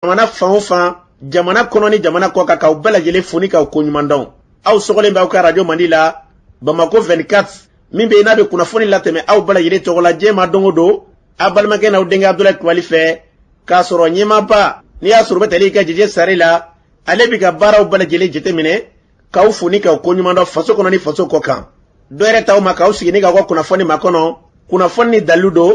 Jamana fan o fan, jamana kɔnɔ ni jamana kɔ kan, k'aw bɛɛ lajɛlen fo ni k'aw koɲuman dɔn. Aw sɔgɔlen bɛ aw ka arajo Mandi la, Bamako 24, min bɛ yen n'a bɛ kunnafoni latɛmɛ aw bɛɛ lajɛlen tɔgɔ la diɲɛ ma don o don, aw balimakɛ n'aw denkɛ Abudulayi Kulubali fɛ, k'a sɔrɔ ɲɛmaaba n'i y'a sɔrɔ u bɛ tali kɛ Jɛjɛ Sare la, ale bɛ ka baaraw bɛɛ lajɛlen jateminɛ, k'aw fo ni k'aw koɲuman dɔn faso kɔnɔ ni faso kɔ kan. Dɔ yɛrɛ t'aw ma k'aw sigi ni k'aw ka kunnafoni makɔnɔ, kunnafoni ni dalilu don,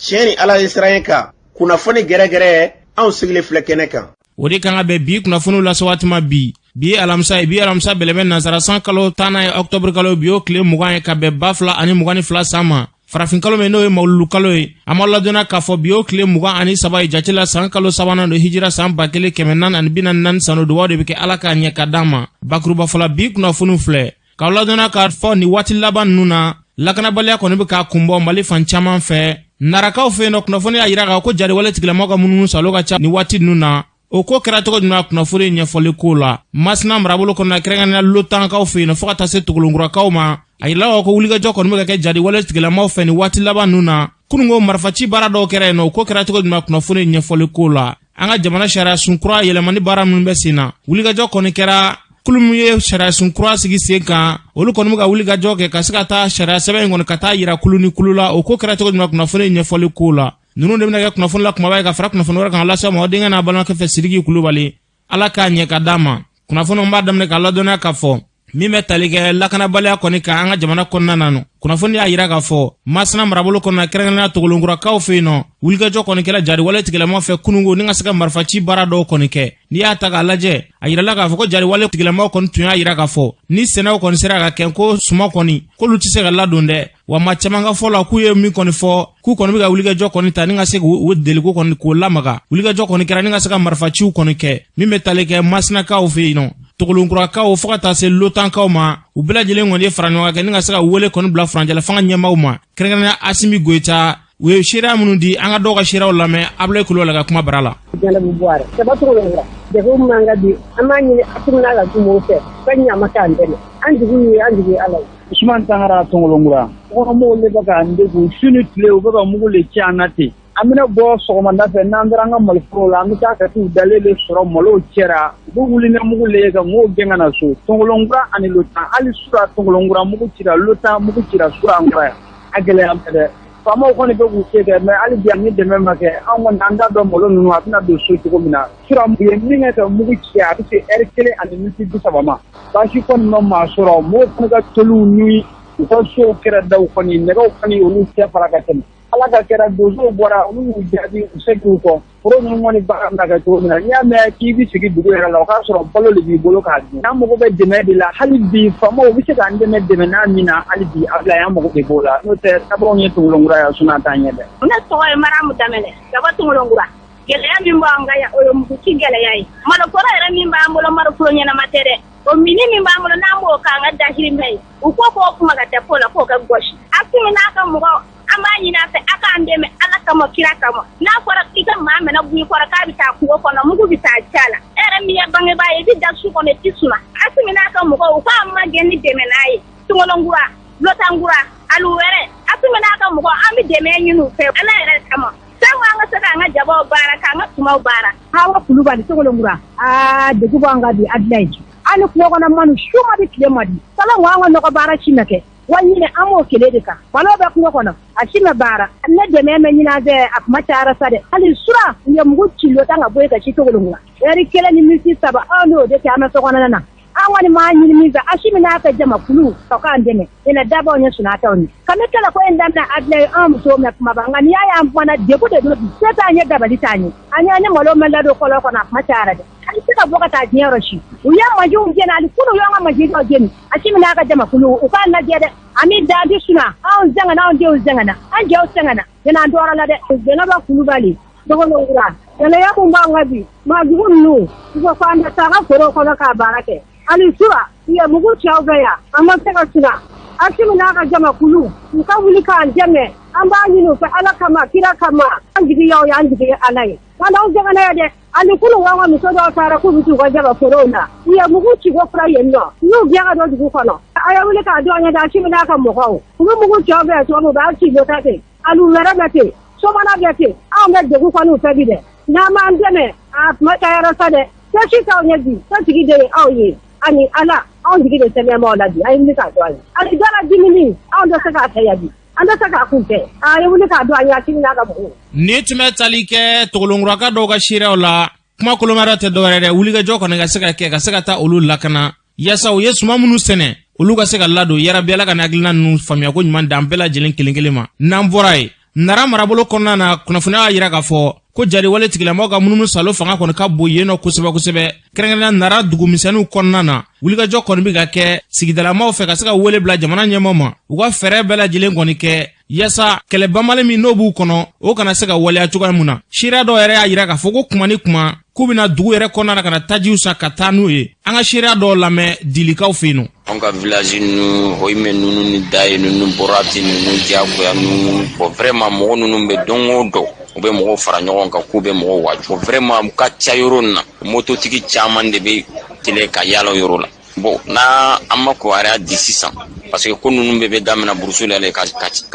tiɲɛ ni Ala ye siran kan, kunnafoni gɛrɛgɛrɛ anw sigilen filɛ kɛnɛ kan. O de kan ka bɛn bi kunnafoniw lase waati ma bi. Bi ye alamisa ye, bi alamisa bɛlɛmɛ nansara san kalo 10nan ye, ɔkutɔburu kalo, bi y'o tile 20 ye ka bɛn 2022 san ma. Farafin kalo min n'o ye mawuludu kalo ye, an b'aw ladɔnniya k'a fɔ bi y'o tile 23 ye jate la, san kalo sabanan don, hijira san 1444 san don. Dugawu de bɛ kɛ Ala k'a ɲɛ ka d'an ma. Bakurubafɔ la, bi kunnafoniw filɛ k'aw ladɔnniya k'a fɔ nin waati laban ninnu na, lakanabaliya kɔni bɛ k'a kunbɔ Mali fan caman fɛ. Narakaw fɛ yen nɔ, kunnafoni y'a jira k'a ko jariwale tigilamɔgɔw ka munumunu salo ka ca nin waati ninnu na. O ko kɛra cogo jumɛn, kunnafoni ɲɛfɔli ko la Masina marabolo kɔnɔna, kɛrɛnkɛrɛnnenya Lotankaw fɛ yen nɔ, fo ka taa se Togolonkurakaw ma, a yirala ko wulikajɔ kɔni bɛ ka kɛ jariwale tigilamɔgɔw fɛ nin waati laban ninnu na. Kununko marifaci baara dɔw kɛra yen nɔ, o ko kɛra cogo jumɛn, kunnafoni ɲɛfɔli ko la. An ka jamana sariya sun kura yɛlɛmani baara minnu bɛ sen na, wulikajɔ kɔni kɛra. Kulu min ye sariya sun kura sigi sen kan, olu kɔni bɛ ka wulikajɔ kɛ ka se ka taa sariya sɛbɛn in kɔni ka taa yira kulu ni kulu la. O ko kɛra cogo jumɛn, kunnafoni ɲɛfɔli ko la. Ninnu de bɛna kɛ kunnafoni la kumaba ye ka fara kunnafoni wɛrɛ kan lase ma aw denkɛ n'a balimakɛ fɛ, Sidiki Kulubali. Ala k'a ɲɛ ka d'a ma. Kunnafoni b'a daminɛ k'a ladɔnniya k'a fɔ min bɛ tali kɛ lakanabaliya kɔni kan an ka jamana kɔnɔna na nɔ, kunnafoni y'a jira k'a fɔ Masina marabolo kɔnɔna, kɛrɛnkɛrɛnnenya Togolonkurakaw fɛ yen nɔ, wulikajɔ kɔni kɛra jariwale tigilamaw fɛ kununko ni ka se ka marifaci baara dɔw kɔni kɛ. N'i y'a ta k'a lajɛ, a yirala k'a fɔ ko jariwale tigilamaw kɔni tun y'a jira k'a fɔ ni sɛnɛw kɔni sera ka kɛ, ko suma kɔni k'olu tɛ se ka ladon dɛ. Wa maa caman ka fɔ la, k'u ye min kɔni fɔ, k'u kɔni bɛ ka wulikajɔ kɔni ta ni ka se k'u deliko kɔni k'o lamaga. Wulikajɔ kɔni kɛra ni ka se ka marifaciw kɔni kɛ min bɛ tali kɛ Masinakaw fɛ yen nɔ, Togolonkurakaw, fo ka taa se Lotankaw ma. U bɛɛ lajɛlen kɔni ye fara ɲɔgɔn kan kɛ ni ka se ka wele kɔni bila furancɛla fanga ɲɛmaaw ma, kɛrɛnkɛrɛnnenya Asimi Goyita. U ye seereya minnu di, an ka dɔw ka seereyaw lamɛn Abulayi Kulubali ka kuma bara la. Jalabu Buwari, Saba Togolonkura, degun min b'an kan bi, an b'a ɲini Asimi n'a ka juguw fɛ, u ka ɲa k'an dɛmɛ. An jigi ye, an jigi ye Ala ye. Usumani Tangara, Tongolonkura. Kɔnɔmɔgɔw de bɛ k'an degun su ni tile, u bɛ ka mugu le ci an na ten. An bɛna bɔ sɔgɔmada fɛ, n'an taara an ka maloforow la, an bɛ taa ka t'u dalen de sɔrɔ malow cɛra. U bɛ wuli ni mugu le ye ka mɔgɔw gɛn ka na so. Tongolonkura ani Lotan, hali sura Tongolonkura mugu cira, Lotan mugu cira sura an kɔrɔ yan. A gɛlɛya bɛ dɛ. Faamaw kɔni bɛ k'u se kɛ, mais hali bi ni dɛmɛ ma kɛ, anw kɔni an t'a dɔn malo ninnu a bɛna don so cogo min na. Sura u ye min kɛ ka mugu ci, a bɛ se ɛri 1 ani miniti 30 ma. Baasi kɔni ma maa sɔrɔ, mɔgɔw fana ka toliw ni u ka sow kɛrɛdaw kɔni, nɛgɛw kɔni olu tɛ fara ka tɛmɛ. Ala ka kɛra donsow bɔra, olu y'u jaabi, u se k'u kɔ. Foro ninnu kɔni baara bɛna kɛ cogo min na, n'i y'a mɛn k'i bɛ sigi dugu yɛrɛ la, o k'a sɔrɔ balo de b'i bolo k'a dun. An mago bɛ dɛmɛ de la hali bi, faamaw bɛ se k'an dɛmɛ dɛmɛ n'a min na hali bi, Abulayi, an mago de b'o la. N'o tɛ taabolo ye Tongolonkura yan, sinon an t'an ɲɛ dɛ. Ne tɔgɔ ye Maramu Danbɛlɛ, ka bɔ Tongolonkura. Gɛlɛya min b'an kan yan, o ye muguci gɛlɛya ye. Maloforo yɛrɛ min b'an bolo, maloforo ɲɛnama tɛ dɛ. O mini min b'an bolo, n'an b'o k'an ka dahirimɛ ye, u ko k'o kuma ka tɛ ko la, k'o ka gosi. Asimi n'a ka mɔgɔ, an b'a ɲini a fɛ, a k'an dɛmɛ Ala kama, kira kama. N'a fɔra k'i ka maa minɛ b'i kɔrɔ k'a bɛ taa kungo kɔnɔ, mugu bɛ taa ci a la. E yɛrɛ min ye bangebaa ye, i bɛ da su kɔnɔ, i tɛ suma. Asimi n'a ka mɔgɔw, u k'an magɛn ni dɛmɛ n'a ye. Tongolonkura, Lotankura, alu wɛrɛ, Asimi n'a ka mɔgɔw, an bɛ dɛmɛ ɲini u fɛ Ala yɛrɛ kama. Sango an ka se k'an ka jabaw baara, k'an ka sumaw baara. Hawa Kulubali, Tongolonkura. Aa, degun b'an kan bi, Abulayi. Hali kungo kɔnɔ manu, su ma di, tile ma di. Salon an ka nɔgɔ baara si ma kɛ. Wa ɲinɛ an b'o kele de kan. Malo bɛ kungo kɔnɔ, a si ma baara. Ne dɛmɛ bɛ ɲini an fɛ, a kuma cayara sa dɛ. Hali sura, u ye mugu ci Lotan ka bɔ yen ka ci Tongolonkura. Ɛri 1 ni miniti 3, anw n'o de kɛ an bɛ sokɔnɔna na. An kɔni m'a ɲini min fɛ, Asimi n'a ka jamakulu, ka k'an dɛmɛ. Ina dabaw ye sunataw ye. Kami kɛlɛ ko in daminɛ, Abulayi, an musow mɛn kumaba, nka n'i y'a y'an kumana, degun de don bi. Se t'an ye, dabali t'an ye. An y'a ni malo mɛn ladon kɔlɔn kɔnɔ, a kuma cayara dɛ. An tɛ se ka bɔ ka taa diɲɛ yɔrɔ si. U ye mansinw jeni, hali kunun u y'an ka mansin dɔw jeni. Asimi n'a ka jamakulu, u k'a lajɛ dɛ. An bɛ da di suna, anw sɛgɛnna, anw denw sɛgɛnna, an cɛw sɛgɛnna. Ɲinan an tɔɔrɔ la dɛ. Jɛnɛba Kulubali, Tongolonkura. Gɛlɛya mun b'an kan bi, maajugu ninnu, u ko k'an bɛ taa an ka forow kɔnɔ k'a baara kɛ. Hali sura, u ye mugu ci aw fɛ yan, an ma se ka suna. Asimi n'a ka jamakulu, u ka wuli k'an dɛmɛ. An b'a ɲini u fɛ Ala kama, kira kama. An jigi y'aw ye, an jigi ye Ala ye. An t'anw sɛgɛnna ye dɛ. Hali kunun an ka muso dɔw taara k'u bɛ t'u ka jaba forow la, u ye mugu ci ko fura yen nɔ, u y'u gɛn ka don dugu kɔnɔ. A ye wuli k'a dɔn an ɲɛ, Asimi n'a ka mɔgɔw, u bɛ mugu ci aw fɛ cogo min, u b'a ci Lota ten, alu wɛrɛ bɛ ten, Somana bɛ ten. Anw bɛ degun kɔni u fɛ bi dɛ. N'an m'an dɛmɛ, A kuma cayara sa dɛ. Se si t'aw ɲɛ bi, setigi de ye aw ye. Ani Ala, anw jigi de sɛmɛ b'aw la bi. A ye wuli k'a dɔn an ye. Ani dala dimini, anw tɛ se k'a kɛ yan bi. An tɛ se k'a kun kɛ. A ye wuli k'a dɔn an ye Asimi n'a ka mɔgɔw. Ni tun bɛ tali kɛ Togolonkuraka dɔw ka seereyaw la, kuma kolomara tɛ dɔwɛrɛ dɛ, wulikajɔ kɔni ka se ka kɛ ka se ka taa olu lakana yaasa u ye suman minnu sɛnɛ, olu ka se ka ladon. Yarabi Ala ka nin hakilina ninnu faamuya ko ɲuman d'an bɛɛ lajɛlen kelen kelen ma. N'an bɔra yen, Nara marabolo kɔnɔna na, kunnafoniya y'a yira k'a fɔ ko jariwale tigilamɔgɔw ka munumunu salo fanga kɔni ka bon yen nɔ kosɛbɛ kosɛbɛ, kɛrɛnkɛrɛnnenya Nara dugumisɛnninw kɔnɔna na. Wulikajɔ kɔni bɛ ka kɛ sigidalamaw fɛ ka se ka wele bila jamana ɲɛmaaw ma, u ka fɛɛrɛ bɛɛ lajɛlen kɔni kɛ yaasa kɛlɛ banbali min n'o b'u kɔnɔ, o kana se ka waleya cogoya mun na. Seereya dɔw yɛrɛ y'a yira k'a fɔ ko kuma ni kuma k'u bɛna dugu yɛrɛ kɔnɔna na ka na tajiw san ka taa n'u ye. An ka seereya dɔw lamɛn Dilikaw fɛ yen nɔ. Anw ka village ninnu, Hoyime ninnu ni Daye ninnu, Borati ninnu, Diyagoya ninnu, bon, vraiment, mɔgɔ ninnu bɛ don o don, u bɛ mɔgɔw fara ɲɔgɔn kan k'u bɛ mɔgɔw waaju. Vraiment, u ka ca yɔrɔ nin na. Mototigi caman de bɛ tile ka yaala yɔrɔ la. Bon, n'a an ma kibaruya di sisan, parce que ko ninnu bɛɛ bɛ daminɛ burusu la ka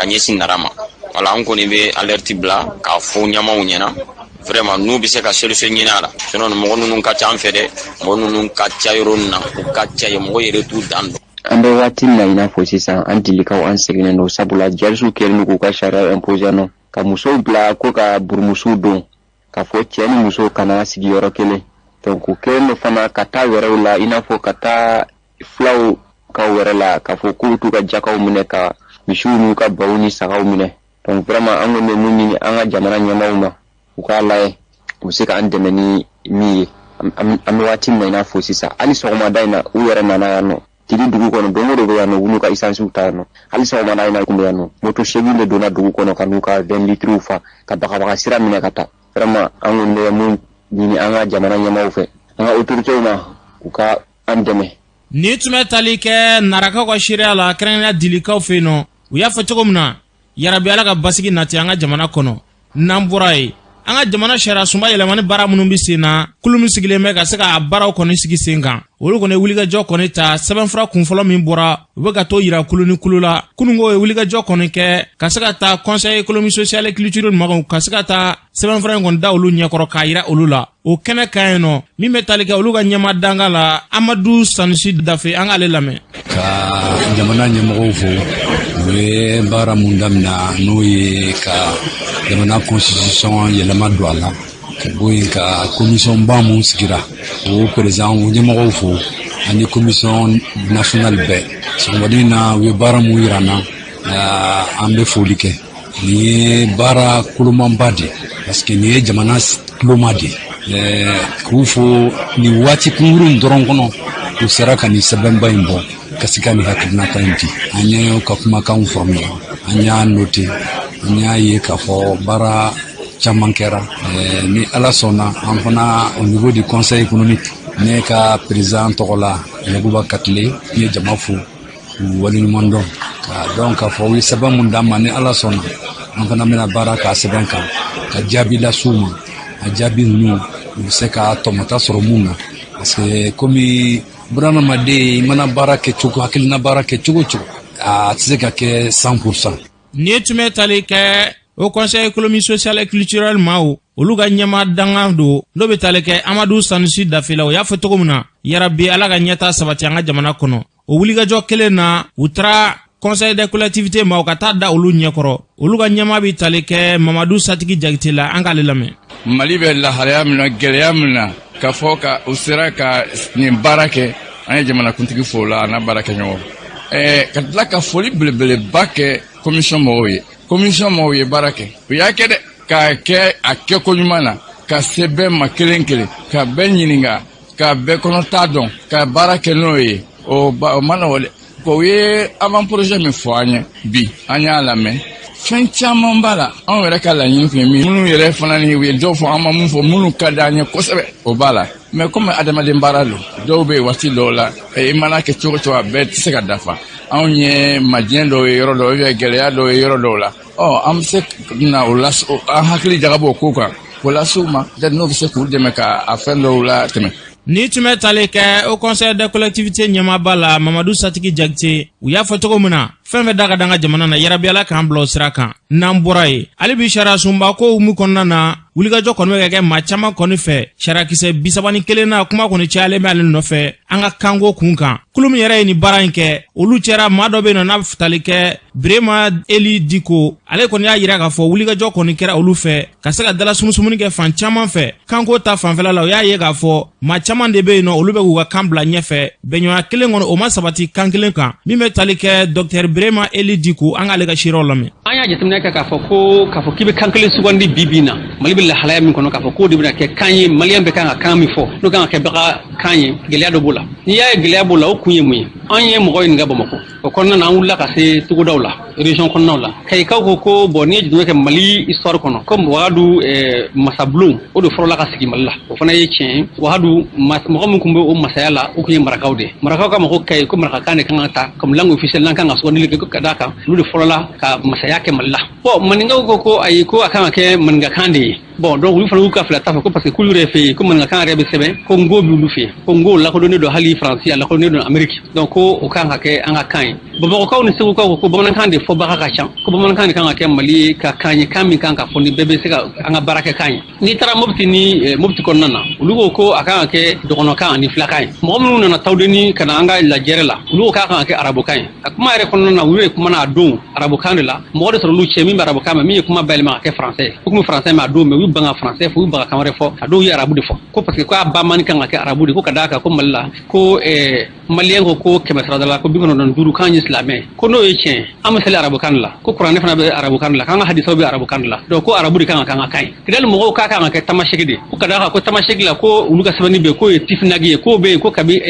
ɲɛsin Nara ma. Wala an kɔni bɛ alerte bila k'a fɔ ɲɛmaw ɲɛna, vraiment, n'u bɛ se ka solution ɲini a la. Sinon mɔgɔ ninnu ka ca an fɛ dɛ, mɔgɔ ninnu ka ca yɔrɔ nin na, u ka ca yen, mɔgɔ yɛrɛ t'u dan dɔn. An bɛ waati min na i n'a fɔ sisan, an Dilikaw, an seginnen don, sabula djihadistew kɛlen don k'u ka sariya imposer nɔ, ka musow bila ko ka burumusiw don, k'a fɔ cɛ ni muso kana sigi yɔrɔ kelen. Donc u kɛlen don fana ka taa wɛrɛw la, i n'a fɔ ka taa fulaw ka wɛrɛ la, k'a fɔ k'u t'u ka jakaw minɛ, ka misiw n'u ka baw ni sagaw minɛ. Donc vraiment, an kɔni bɛ mun ɲini an ka jamana ɲɛmaaw ma, u k'a lajɛ u bɛ se k'an dɛmɛ ni min ye. An bɛ waati min na i n'a fɔ sisan, hali sɔgɔmada in na, u yɛrɛ nana yan nɔ Dili dugu kɔnɔ. Don o don bɛ yan nɔ, u n'u ka esansiw ta yan nɔ. Hali sɔgɔmada in na kun bɛ yan nɔ, moto 8 de donna dugu kɔnɔ ka n'u ka 20 litres fa ka bagabaga sira minɛ ka taa. Vraiment, an kɔni bɛ mun ɲini an ka jamana ɲɛmaaw fɛ, an ka autorités ma, u ka an dɛmɛ. Ni tun bɛ tali kɛ Narakaw ka seereya la, kɛrɛnkɛrɛnnenya Dilikaw fɛ yen nɔ, u y'a fɔ cogo min na, yarabi Ala ka basigi nati an ka jamana kɔnɔ. N'an bɔra yen, an ka jamana sariya sunba yɛlɛmani baara minnu bɛ sen na, kulu min sigilen bɛ ka se ka baaraw kɔni sigi sen kan, olu kɔni ye wulikajɔ kɔni ta. Sɛbɛnfura kunfɔlɔ min bɔra, u bɛ ka t'o yira kulu ni kulu la. Kununko ye wulikajɔ kɔni kɛ ka se ka taa Conseil économique, social et culturel magaw, ka se ka taa sɛbɛnfura in kɔni da olu ɲɛkɔrɔ k'a yira olu la. O kɛnɛ kan yen nɔ, min bɛ tali kɛ olu ka ɲɛma danga la, Amadu Sanusi Dafe, an k'ale lamɛn. Ka jamana ɲɛmɔgɔw fo, u ye baara mun damina, n'o ye ka jamana constitution yɛlɛma don a la, ka bɔ yen ka commission ba mun sigira, o président, o ɲɛmɔgɔw fo, ani commission nationale bɛɛ. Sɔgɔmada in na, u ye baara mun yira an na, an bɛ foli kɛ. Nin ye baara kolomanba de, parce que nin ye jamana kuloma de. K'u fo nin waati kunkurun dɔrɔn kɔnɔ, u sera ka nin sɛbɛnba in bɔ ka se ka nin hakilinata in di. An ye ka kumakanw faamuya, an y'a noté, an y'a ye k'a fɔ baara caman kɛra. Ni Ala sɔnna, an fana, au niveau du Conseil économique, ne ka président tɔgɔ la, Yakuba Katile, n ye jama fo k'u waleɲuman dɔn, k'a dɔn k'a fɔ u ye sɛbɛn mun d'an ma. Ni Ala sɔnna, an fana bɛna baara k'a sɛbɛn kan ka jaabi las'u ma. A jaabi ninnu, u bɛ se ka tɔmɔta sɔrɔ mun na, parce que komi bunadamaden, i mana baara kɛ cogo, hakilina baara kɛ cogo o cogo, a tɛ se ka kɛ 100%. Nin tun bɛ tali kɛ au Conseil économique, social et culturel maaw, olu ka ɲɛma danga don, n'o bɛ tali kɛ Amadu Sanusi Dafe la. O y'a fɔ cogo min na, yarabi Ala ka ɲɛta sabati an ka jamana kɔnɔ. O wulikajɔ kelen na, u taara Conseil des collectivités maaw ka taa da olu ɲɛkɔrɔ. Olu ka ɲɛma bɛ tali kɛ Mamadu Satigi Jakite la, an k'ale lamɛn. Mali bɛ lahalaya min na, gɛlɛya min na, ka fɔ ka u sera ka nin baara kɛ, an ye jamanakuntigi fo la, a n'a baara kɛ ɲɔgɔn ka tila ka foli belebeleba kɛ commission mɔgɔw ye. Commission mɔgɔw ye baara kɛ, u y'a kɛ dɛ, k'a kɛ a kɛko ɲuman na, ka se bɛɛ ma kelen kelen, ka bɛɛ ɲininka, ka bɛɛ kɔnɔta dɔn, ka baara kɛ n'o ye. O ba o ma nɔgɔ dɛ. Ko u ye avant projet min fɔ an ye bi, an y'a lamɛn, fɛn caman b'a la. Anw yɛrɛ ka laɲini tun ye min, minnu yɛrɛ fana ni u ye dɔw fɔ, an ma mun fɔ, minnu ka di an ye kosɛbɛ, o b'a la. Mais komi adamaden baara don, dɔw bɛ yen, waati dɔw la, i mana kɛ cogo cogo, a bɛɛ tɛ se ka dafa. Anw ye majɛ dɔw ye yɔrɔ dɔw, gɛlɛya dɔw ye yɔrɔ dɔw la. Ɔ an bɛ se na o la, an hakili jagabɔ o ko kan k'o lase u ma, n'o bɛ se k'u dɛmɛ ka a fɛn dɔw la tɛmɛ. Ni tun bɛ tali kɛ au Conseil des collectivités ɲɛmaaba la, Mamadu Satigi Jakite, u y'a fɔ cogo min na. Fɛn fɛn da ka d'an ka jamana na, yarabi Ala k'an bila o sira kan. N'an bɔra yen, hali bi sariya sunba ko hukumu kɔnɔna na, wulikajɔ kɔni bɛ ka kɛ maa caman kɔni fɛ. Sariyakisɛ 31 na, kuma kɔni cayalen bɛ ale nɔfɛ an ka kanko kun kan. Kulu min yɛrɛ ye nin baara in kɛ, olu cɛra maa dɔ bɛ yen nɔ n'a bɛ tali kɛ Birema Eli Diko. Ale kɔni y'a yira k'a fɔ wulikajɔ kɔni kɛra olu fɛ ka se ka dala sumusumuni kɛ fan caman fɛ kanko ta fanfɛla la. O y'a ye k'a fɔ maa caman de bɛ yen nɔ, olu bɛ k'u ka kan bila ɲɛfɛ. Bɛnɲɔgɔnya kelen kɔnɔ, o ma sabati kan kelen kan. Min bɛ tali kɛ Dr Birema Eli Diko, an k'ale ka seerew lamɛn. An y'a jateminɛ kɛ k'a fɔ ko k'a fɔ k'i bɛ kan kelen sugandi bi bi in na, Mali bɛ lahalaya min kɔnɔ, k'a fɔ k'o de bɛna kɛ kan ye Maliyɛn bɛ kan ka kan min fɔ, n'o kan ka kɛ baga kan ye, gɛlɛya dɔ b'o la. N'i y'a ye gɛlɛya b'o la, o kun ye mun ye? An ye mɔgɔ ɲininka Bamakɔ o kɔnɔna na, an wulila ka se togodaw la, région kɔnɔnaw la. Kayikaw ko ko bon, n'i ye jateminɛ kɛ Mali histoire kɔnɔ, ko Wagadu masabulon o de fɔlɔla ka sigi Mali la. O fana ye tiɲɛ ye. Wagadu mɔgɔ min tun bɛ o masaya la, o tun ye Marakaw de ye. Marakaw ka mɔgɔ Kayi ko marakakan de kan ka ta comme langue officielle, n'an kan ka sugandili kɛ, ka d'a kan olu de fɔlɔla ka masaya kɛ Mali la. Bon, maninkaw ko ko ayi, ko a kan ka kɛ maninkakan de ye. Bon, donc olu fana y'u ka fila ta fɔ ko parce que k'olu yɛrɛ fɛ yen, ko maninkakan yɛrɛ bɛ sɛbɛn, ko ngo b'olu fɛ yen, ko ngo lakodɔnnen don hali Faransi, a lakodɔnnen don Amérique, donc ko o kan ka kɛ an ka kan ye. Bamakɔkaw ni Segukaw ko ko bamanankan de fɔbaga ka ca, ko bamanankan de kan ka kɛ Mali ka kan ye, kan min kan ka fɔ ni bɛɛ bɛ se ka an ka baara kɛ kan ye. N'i taara Mopti ni Mopti kɔnɔna na, olu ko ko a kan ka kɛ dɔgɔnɔkan ani filakan ye. Mɔgɔ minnu nana Tawudeni ka na an ka lajɛrɛ la, olu ko k'a kan ka kɛ arabukan ye. A kuma yɛrɛ kɔnɔna na, olu ye kumana a don arabukan de la. Mɔgɔ de sɔrɔ olu cɛ min bɛ arabukan mɛn, min ye kuma bayɛlɛma ka kɛ français ye. U tun bɛ français mɛn a don, mais u y'u ban ka français fɔ, u y'u ban ka kan wɛrɛ fɔ. A dɔw ye arabu de fɔ, ko parce que k'a bamani kan ka kɛ arabu de, ko ka d'a kan ko Mali la, ko Maliyɛn ko ko 100 sarada la ko 95 k'an ye silamɛ, ko n'o ye tiɲɛ, an bɛ seli arabukan de la, ko kuranɛ fana bɛ arabukan de la, k'an ka hadisaw bɛ arabukan de la, donc ko arabu de kan ka k'an ka kan ye. Kidali mɔgɔw k'a kan ka kɛ tamaseki de, ko ka d'a kan ko tamaseki la, ko olu ka sɛbɛnni bɛ k'o ye tifinagi ye, k'o bɛ yen ko kabi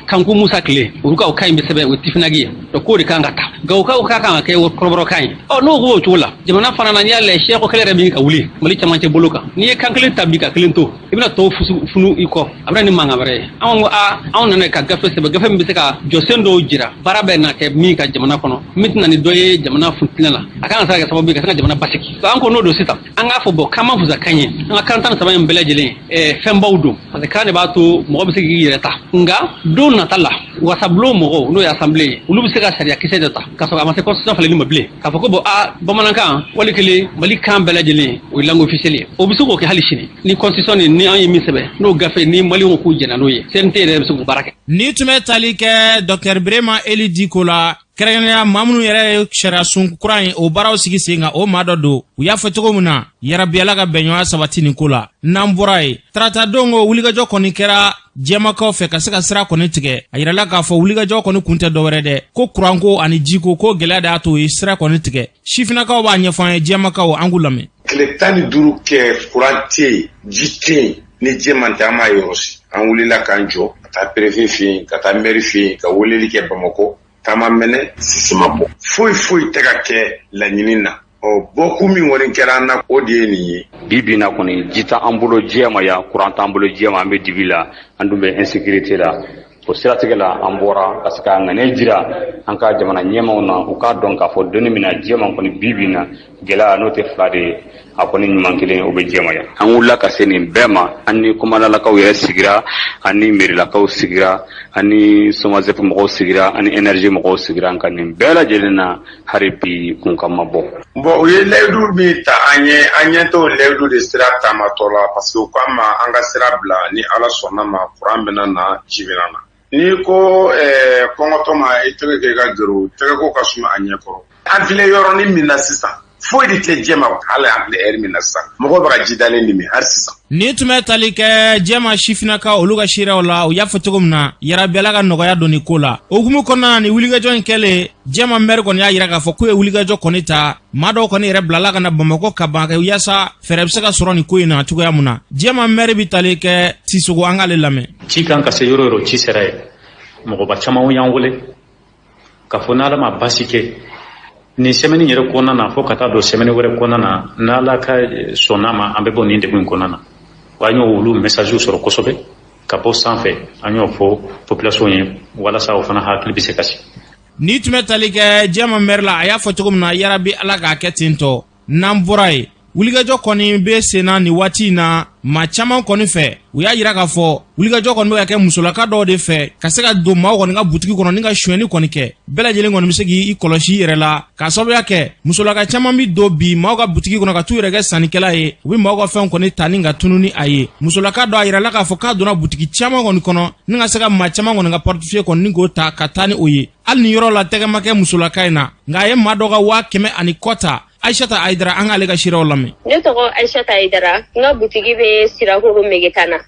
Kanku Musa tile, olu ka o kan in bɛ sɛbɛn, o ye tifinagi ye, donc k'o de kan ka ta. Gawokaw k'a kan ka kɛ kɔrɔbɔrɔkan ye. Ɔ, n'o k'o cogo la, jamana fana na, n'i y'a lajɛ, siyako kɛlɛ yɛrɛ bɛ ka wuli Mali camancɛ bolo kan. N'i ye kan kelen ta bi ka kelen to, i bɛna tɔw funu i kɔ, a bɛna ni mankan wɛrɛ ye. Anw ko a anw nana ka gafe sɛbɛn, gafe min bɛ se ka jɔsen dɔw jira baara bɛ na kɛ min ka jamana kɔnɔ, min tɛna ni dɔ ye jamana funtinɛ la, a kan ka se ka kɛ sababu ye ka se ka jamana basigi. An ko n'o don sisan, an k'a fɔ bɔn, k'an ma fusa kan ye, an ka kan 13 in bɛɛ lajɛlen fɛnbaw don, parce que kan de b'a to mɔgɔ bɛ se k'i yɛrɛ ta. Nka don nata la, wasabulon mɔgɔw, n'o ye assemblée ye, olu bɛ se ka sariya kisɛ dɔ ta k'a sɔrɔ a ma se constitution falenni ma bilen, k'a fɔ ko bon, a bamanankan wali kelen Mali kan bɛɛ lajɛlen o ye langue officielle ye. O bɛ se k'o kɛ hali sini ni constitution ni an ye min sɛbɛn, n'o gafe ni Maliyɛnw k'u jɛnna n'o ye, CNT yɛrɛ bɛ se k'o baara kɛ. Ni tun bɛ tali kɛ Dr Birema Eli Diko la, kɛrɛnkɛrɛnnenya maa minnu yɛrɛ ye sariya sun kura in o baaraw sigi sen kan, o maa dɔ don. U y'a fɔ cogo min na, yarabi Ala ka bɛnɲɔgɔnya sabati nin ko la. N'an bɔra yen, tarata don ko wulikajɔ kɔni kɛra jɛmakaw fɛ ka se ka sira kɔni tigɛ. A yirala k'a fɔ wulikajɔ kɔni kun tɛ dɔwɛrɛ dɛ, ko kuranko ani jiko ko gɛlɛya de y'a to u ye sira kɔni tigɛ. Sifinnakaw b'a ɲɛfɔ an ye, jɛmakaw, an k'u lamɛn. Tile 15 kɛ, kuran tɛ yen, ji tɛ yen, ni jɛman tɛ, an m'a yɔrɔ si. An wulila k'an jɔ ka taa préfet fɛ yen, ka taa maire fɛ yen, ka weleli kɛ Bamakɔ. Taama mɛnɛ sisi ma bɔ, foyi foyi tɛ ka kɛ laɲini na. Ɔ, bɔkun min kɔni kɛra an na, o de ye nin ye. Bi bi na kɔni, ji t'an bolo jɛma yan, kuran t'an bolo jɛma, an bɛ dibi la, an dun bɛ insécurité la. O siratigɛ la, an bɔra ka se ka ŋaniya jira an ka jamana ɲɛmaw na, u k'a dɔn k'a fɔ donni min na jɛma kɔni, bi bi na gɛlɛya n'o tɛ fila de ye, a kɔni ɲuman kelen o bɛ jɛma yan. An wulila ka se nin bɛɛ ma. An ni kɔmadalakaw yɛrɛ sigira, an ni merilakaw sigira, an ni SOMAGEP mɔgɔw sigira, an ni énergie mɔgɔw sigira. Nka nin bɛɛ lajɛlen na, hali bi kunkan ma bɔ. Bon, u ye layidu min ta an ye, an ɲɛ t'o layidu de sira taamatɔ la, parce que u k'an ma an ka sira bila, ni Ala sɔnna ma, kuran bɛna na, ji bɛna na. N'i ko kɔngɔtɔ ma i tɛgɛ kɛ i ka gero, tɛgɛ ko ka suma a ɲɛkɔrɔ. An filɛ yɔrɔnin min na sisan, foyi de tɛ jɛma. Hali an filɛ ɛri min na sisan, mɔgɔw bɛ ka ji dalen de min hali sisan. Ni tun bɛ tali kɛ jɛma sifinnakaw olu ka seerew la, u y'a fɔ cogo min na, yarabi Ala ka nɔgɔya don nin ko la. O hukumu kɔnɔna na, ni wulikajɔ in kɛlen, jɛma mɛri kɔni y'a yira k'a fɔ k'u ye wulikajɔ kɔni ta. Maa dɔw kɔni yɛrɛ bilala ka na Bamakɔ ka ban kɛ yaasa fɛɛrɛ bɛ se ka sɔrɔ nin ko in na cogoya mun na. Jɛma mɛri bɛ tali kɛ Sisogo, an k'ale lamɛn. Ci kan ka se yɔrɔ yɔrɔ, ci sera ye. Mɔgɔba caman y'an wele k'a fɔ n'Ala ma baasi kɛ, nin semaine yɛrɛ kɔnɔna na, fo ka taa don semaine wɛrɛ kɔnɔna na, n'Ala ka sɔnna ma, an bɛ bɔ nin degun in kɔnɔna na. Wa an y'o olu message sɔrɔ kosɛbɛ ka bɔ sanfɛ. An y'o fɔ population ye walasa o fana hakili bɛ se ka sigi. Ni tun bɛ tali kɛ jɛma mɛri la, a y'a fɔ cogo min na, yarabi Ala k'a kɛ ten tɔ. N'an bɔra yen, Wulikajɔ kɔni bɛ senna nin waati in na maa caman kɔni fɛ. U y'a yira k'a fɔ wulikajɔ kɔni bɛ ka kɛ musolaka dɔw de fɛ ka se ka don maaw kɔni ka butigi kɔnɔ ni ka sonyɛni kɔni kɛ. Bɛɛ lajɛlen kɔni bɛ se k'i kɔlɔsi i yɛrɛ la, k'a sababuya kɛ musolaka caman bɛ don bi maaw ka butigi kɔnɔ ka t'u yɛrɛ kɛ sannikɛla ye. U bɛ maaw ka fɛnw kɔni ta ni ka tunu ni a ye. Musolaka dɔ, a yirala k'a fɔ k'a donna butigi caman kɔni kɔnɔ ni ka se ka maa caman kɔni ka portefeuille kɔni ni k'o ta ka taa ni o ye. Hali ni yɔrɔ la tɛgɛ ma kɛ musolaka in na, nka a ye maa dɔ ka 100,000 ni kɔ ta. Aishata Aidara, an k'ale ka seerew lamɛn. Ne tɔgɔ Aishata Aidara, n ka butigi bɛ Sirakoro Megetana.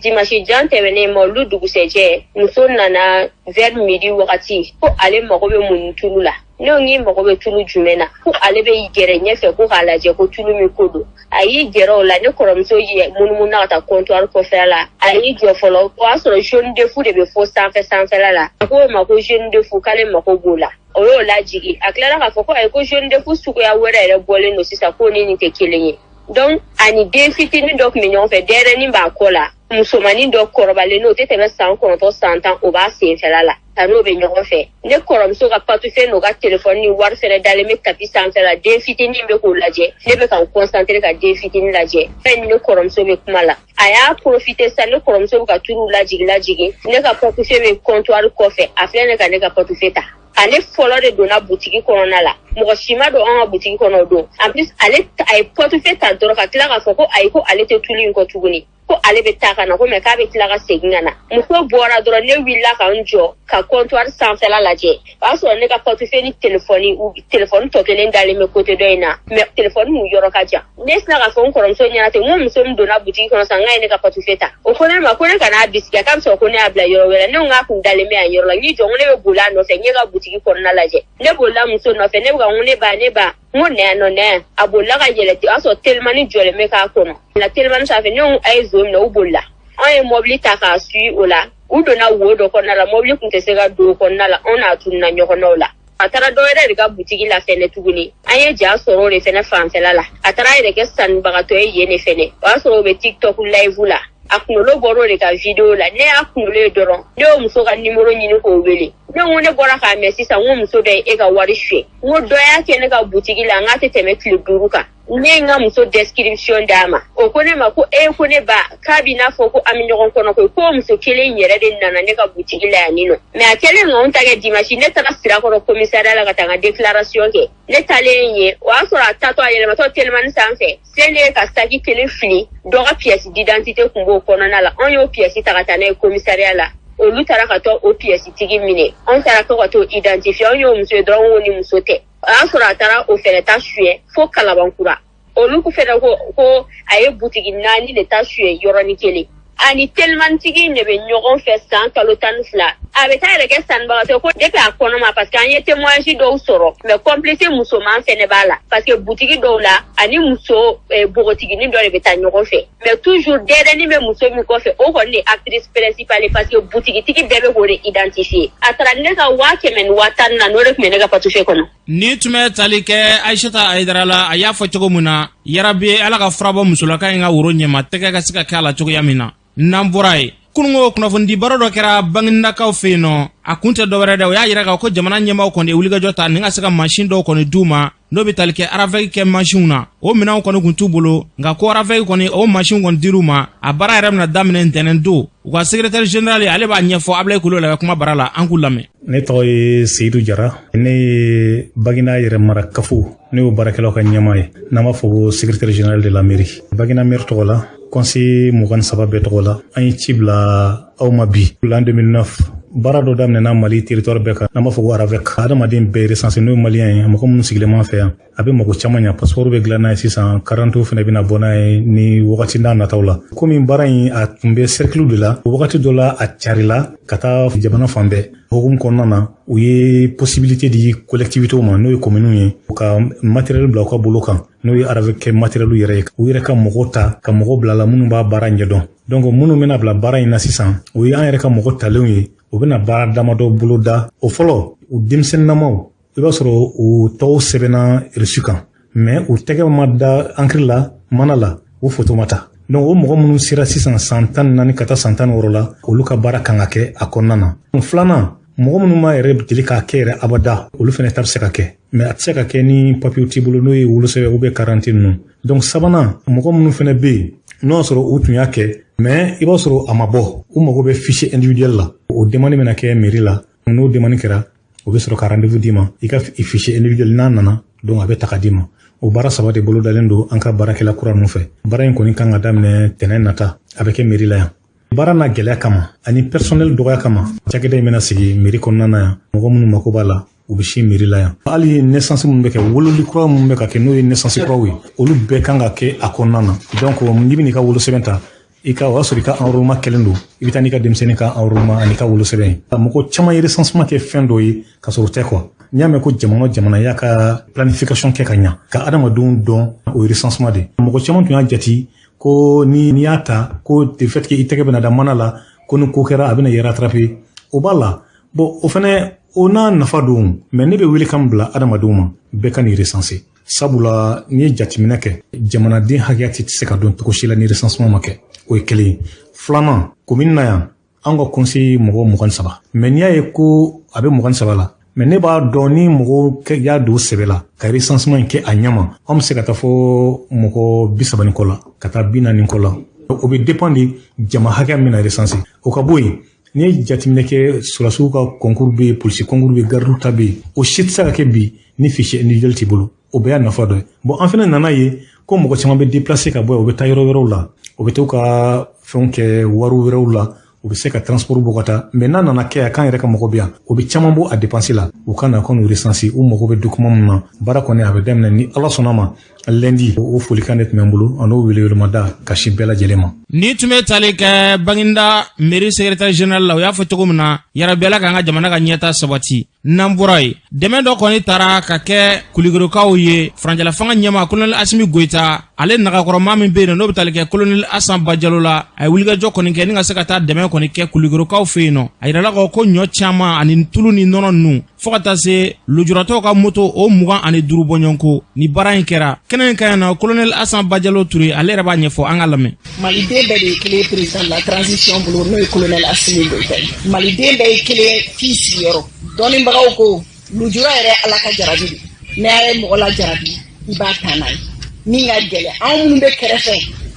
Dimanche jan tɛmɛnen ma, olu dugusɛjɛ, muso nana vers midi wagati ko ale mago bɛ mun tulu la. Ne ko k'i mago bɛ tulu jumɛn na? Ko ale bɛ gɛrɛ ɲɛfɛ ko k'a lajɛ ko tulu min ko don. A y'i gɛrɛ o la, ne kɔrɔmuso ye munumunu ka taa comptoir kɔfɛla la. A y'i jɔ fɔlɔ, o y'a sɔrɔ jaune d'œuf de bɛ fo sanfɛ sanfɛla la. A ko o ma ko jaune d'œuf, k'ale mago b'o la. O y'o lajigi. A tilara k'a fɔ ko ayi, ko jaune d'œuf suguya wɛrɛ yɛrɛ bɔlen don sisan, k'o ni nin tɛ kelen ye. Donc ani den fitinin dɔ tun bɛ ɲɔgɔn fɛ, denyɛrɛnin b'a kɔ la, musomanin dɔ kɔrɔbalen n'o tɛ tɛmɛ san 9, san 10, o b'a senfɛla la, a n'o bɛ ɲɔgɔn fɛ. Ne kɔrɔmuso ka portefeuille n'o ka telefɔni ni wari fɛnɛ dalen bɛ tapis sanfɛ la. Den fitinin bɛ k'o lajɛ, ne bɛ ka n concentrer ka den fitinin lajɛ. Fɛn ni ne kɔrɔmuso bɛ kuma la, a y'a profiter sa, ne kɔrɔmuso bɛ ka tuluw lajigin lajigin, ne ka portefeuille bɛ comptoir kɔfɛ, a filɛ ne ka ne ka portefeuille ta. Ale fɔlɔ de donna butigi kɔnɔna la, mɔgɔ si ma don an ka butigi kɔnɔ o don. En plus, ale a ye portefeuille ta dɔrɔn ka tila k'a fɔ ko ayi, ko ale tɛ tulu in kɔ tuguni, ko ale bɛ taa ka na ko mɛ k'a bɛ tila ka segin ka na. Muso bɔra dɔrɔn, ne wulila ka n jɔ ka comptoir sanfɛla lajɛ. O y'a sɔrɔ ne ka portefeuille ni telefɔni telefɔni tɔ kelen dalen bɛ côté dɔ in na, mais telefɔni mun yɔrɔ ka jan. Ne sina k'a fɔ n kɔrɔmuso ɲɛna ten, n ko muso min donna butigi kɔnɔ sisan, n k'a ye ne ka portefeuille ta. O ko ne ma ko ne kana bisigi, k'a bɛ sɔrɔ ko ne y'a bila yɔrɔ wɛrɛ. Ne ko k'a kun dalen bɛ yan yɔrɔ la. N y'i jɔ, n ko ne bɛ boli a nɔfɛ, n ye ka butigi kɔnɔna lajɛ. Ne bolila muso nɔfɛ, ne bɛ ka n ko ne ba, ne ba, n ko nɛ nɔ nɛ. A bolila ka yɛlɛ ten, o y'a sɔrɔ telimani jɔlen bɛ k'a kɔnɔ na telimani sanfɛ. Ne ko a ye zon minɛ, u bolila. Anw ye mɔbili ta k'a suit o la, u donna wo dɔ kɔnɔna la, mɔbili tun tɛ se ka don o kɔnɔna la. Anw n'a tununa ɲɔgɔn na o la. A taara dɔ wɛrɛ de ka butigi la fɛnɛ tuguni, an ye ja sɔrɔ o de fɛnɛ fanfɛla la. A taara a yɛrɛ kɛ sannibagatɔ ye yen de fɛnɛ, o y'a sɔrɔ o bɛ TikTok live la, a kunkolo bɔra o de ka vidéo la. Ne y'a kunkolo ye dɔrɔn, ne y'o muso ka numéro ɲini k'o wele. Ne ko ne bɔra k'a mɛn sisan, n ko muso dɔ ye e ka wari suɲɛ, n ko dɔ y'a kɛ ne ka butigi la, n k'a tɛ tɛmɛ tile 5 kan. Ne ye n ka muso description d'a ma. O ko ne ma ko e ko ne ba, k'a b'i n'a fɔ ko an bɛ ɲɔgɔn kɔnɔ koyi, ko muso kelen yɛrɛ de nana ne ka butigi la yan nɔ. Mais a kɛlen k'anw ta kɛ dimanche, ne taara Sirakɔrɔ commissariat la ka taa n ka déclaration kɛ. Ne taalen yen, o y'a sɔrɔ a tatɔ, a yɛlɛmatɔ telimani sanfɛ, selen ka saki kelen fili, dɔ ka pièce d'identité tun b'o kɔnɔna la. Anw y'o pièce ta ka taa n'a ye commissariat la, olu taara ka taa o pièce tigi minɛ. Anw taara to ka t'o identifier, anw y'o muso ye dɔrɔn, ko ni muso tɛ. O y'a sɔrɔ a taara o fɛnɛ ta suɲɛ fo Kalabankura. Olu fɛnɛ ko a ye butigi naani de ta suɲɛ yɔrɔnin kelen. Ani telimanitigi de bɛ ɲɔgɔn fɛ san kalo 12, a bɛ taa yɛrɛ kɛ sannibagatɔ ko depuis a kɔnɔ ma, parce que an ye témoignage dɔw sɔrɔ. Mais complice musoman fɛnɛ b'a la, parce que butigi dɔw la, ani muso npogotiginin dɔ de bɛ taa ɲɔgɔn fɛ. Mais toujours denyɛrɛnin bɛ muso min kɔfɛ, o kɔni de actrice principale, parce que butigitigi bɛɛ bɛ k'o de identifier. A taara ne ka 100,000 ni 14,000, o de tun bɛ ne ka portefeuille kɔnɔ. Ni tun bɛ tali kɛ Ayisata Ayidara la, a y'a fɔ cogo min na, yarabi Ala ka fura bɔ musolaka in ka woro ɲɛma, tɛgɛ ka se ka kɛ a la cogoya min na. N'an bɔra yen, kununko kunnafonidi baro dɔ kɛra Banginindakaw fɛ yen nɔ. A kun tɛ dɔwɛrɛ dɛ, o y'a yira k'a ko jamana ɲɛmaaw kɔni ye wulikajɔ ta ni ka se ka mansin dɔw kɔni d'u ma, n'o bɛ tali kɛ RAVEC kɛ mansinw na. O minɛnw kɔni kun t'u bolo, nka ko RAVEC kɔni, o mansinw kɔni dir'u ma. A baara yɛrɛ bɛna daminɛ ntɛnɛn don. U ka secrétaire général, ale b'a ɲɛfɔ Abulayi Kulubali ka kuma bara la, an k'u lamɛn. Ne tɔgɔ ye Seyidu Jara, ne ye Bagina yɛrɛ mara kafo, ne y'o baarakɛlaw ka ɲɛmaa ye, n'an b'a fɔ ko secrétaire général de la mairie. Bagina maire tɔgɔ la, conseiller 23 bɛɛ tɔgɔ la, an ye ci bila aw ma bi. L'an 2009, baara dɔ daminɛna Mali territoire bɛɛ kan, n'an b'a fɔ ko RAVEC, adamaden bɛɛ recensé, n'o ye malien ye, mɔgɔ minnu sigilen b'an fɛ yan. A bɛ mɔgɔ caman ɲa, passeport bɛ dilan n'a ye sisan, carte fana bɛna bɔ n'a ye ni wagati n'a nataw la. Komi baara in a tun bɛ cercle de la, wagati dɔ la a carila ka taa jamana fan bɛɛ. Hukumu kɔnɔna na, u ye possibilité di collectivités ma, n'o ye communes ye, u ka matériel bila u ka bolo kan, n'o ye RAVEC kɛ matériel yɛrɛ ye, u yɛrɛ ka mɔgɔw ta ka mɔgɔw bila la minnu b'a baara ɲɛdɔn. Donc minnu bɛna bila baara in na sisan, o ye an yɛrɛ ka mɔgɔ talenw ye. U bɛna baara damadɔ bolo da. O fɔlɔ, u denmisɛnninnamaw, i b'a sɔrɔ u tɔgɔw sɛbɛnna reçu kan, mais u tɛgɛ ma da encre la, mana la, u photo ma ta. Donc o mɔgɔ minnu sera sisan san 14 ka taa san 16 la, olu ka baara kan ka kɛ a kɔnɔna na. Filanan, mɔgɔ minnu ma yɛrɛ deli k'a kɛ yɛrɛ abada, olu fana ta bɛ se ka kɛ. Mais a tɛ se ka kɛ ni papiyew t'i bolo, n'o ye wolosɛbɛn ou bien carte ninnu. Donc sabanan, mɔgɔ minnu fana bɛ yen n'o y'a sɔrɔ u tun y'a kɛ, mais i b'a sɔrɔ a ma bɔ, u mago bɛ fichier individuel la. O demande bɛna kɛ mairie la. N'o demande kɛra, o bɛ sɔrɔ ka rendez-vous d'i ma, i ka fichier individuel n'a nana, donc a bɛ ta ka d'i ma. O baara saba de bolo dalen don an ka baarakɛla kura ninnu fɛ. Baara in kɔni kan ka daminɛ tɛnɛn nata, a bɛ kɛ mairie la yan. Baara n'a gɛlɛya kama ani personnel dɔgɔya kama, cakɛda in bɛna sigi mairie kɔnɔna na yan. Mɔgɔ minnu mako b'a la, u bɛ si mairie la yan. Hali naissance minnu bɛ kɛ, wololi kura minnu bɛ ka kɛ, n'o ye naissance kuraw ye, olu bɛɛ kan ka kɛ a kɔnɔna na. Donc n'i bɛn'i ka wolosɛbɛn ta, i ka o y'a sɔrɔ i ka enrôlement kɛlen don, i bɛ taa n'i ka denmisɛnnin ka enrôlement ani ka wolosɛbɛn ye. Mɔgɔ caman ye recensement kɛ fɛn dɔ ye ka sɔrɔ o tɛ quoi. N'i y'a mɛn ko jamana o jamana y'a ka planification kɛ ka ɲa ka adamadenw dɔn, o ye recensement de. Mɔgɔ caman tun y'a jate ko ni n'i y'a ta ko de fait que i tɛgɛ bɛna da mana la, ko ni ko kɛra, a bɛna i rattraper, o b'a la. Bon, o fɛnɛ o n'a nafa don, mais ne bɛ wele kan bila adamadenw ma, bɛɛ ka n'i recenser, sabula n'i ye jateminɛ kɛ, jamanaden hakɛya tɛ se ka dɔn cogo si la ni recensement ma kɛ. O ye kelen ye. Filanan, commune na yan, an ka conseil mɔgɔ 23, mais n'i y'a ye ko a bɛ 23 la, mais ne b'a dɔn ni mɔgɔw y'a don sɛbɛ la ka recensement in kɛ a ɲɛma, an bɛ se ka taa fɔ mɔgɔ 30 ni kɔ la, ka taa 40 kɔ la. O bɛ dépend de jama hakɛ min na recenser. O ka bɔ yen, n'i ye jateminɛ kɛ, sɔrɔdasiw ka concours bɛ yen, polisi concours bɛ yen, gardiw ta bɛ yen, o si tɛ se ka kɛ bi ni fichier individuel t'i bolo. O bɛɛ y'a nafa dɔ ye. Bon, an fana nana ye ko mɔgɔ caman bɛ déplacer ka bɔ yen, u bɛ taa yɔrɔ wɛrɛw la, u bɛ t'u ka fɛnw kɛ wari wɛrɛw la, u bɛ se ka transport bɔ ka taa. Mais n'a nana kɛ yan k'an yɛrɛ ka mɔgɔ bɛ yan, o bɛ caman bɔ a dépense la. U ka na ko n'u recenser, u mago bɛ document min na. Baara kɔni a bɛ daminɛ ni Ala sɔnna ma lundi. O folikan de tun bɛ n bolo ani o welewelemada ka sin bɛɛ lajɛlen ma. Ni tun bɛ tali kɛ Baginda mairie secrétaire général la, o y'a fɔ cogo min na, yarabi Ala k'an ka jamana ka ɲɛta sabati. N'an bɔra yen, dɛmɛ dɔ kɔni taara ka kɛ Kulikorokaw ye. Furancɛla fanga ɲɛma colonel Asimi Goyita, ale nagakɔrɔma min bɛ yen, n'o bɛ tali kɛ colonel Asan Bajalo la, a ye wulikajɔ kɔni kɛ ni ka se ka taa dɛmɛ kɔni kɛ Kulikorokaw fɛ yen nɔ. A yirala ko ɲɔ caman ani tulu ni nɔnɔ ninnu, fo ka taa se lujuratɔw ka moto o 25 bɔɲɔgɔnko. Ni baara in kɛra kɛnɛ in ka yan nɔ, colonel Asan Bajalo Ture, ale yɛrɛ b'a ɲɛfɔ, an ka lamɛn. Maliden bɛɛ de ye kelen président de la transition bolo, n'o ye colonel Asimi Goyita ye. Maliden bɛɛ ye kelen f'i sigiyɔrɔ. Dɔnnibagaw ko lujura yɛrɛ Ala ka jarabi de. N'a ye mɔgɔ la jarabi, i b'a ta n'a ye min ka gɛlɛn. Anw minnu bɛ kɛrɛfɛ,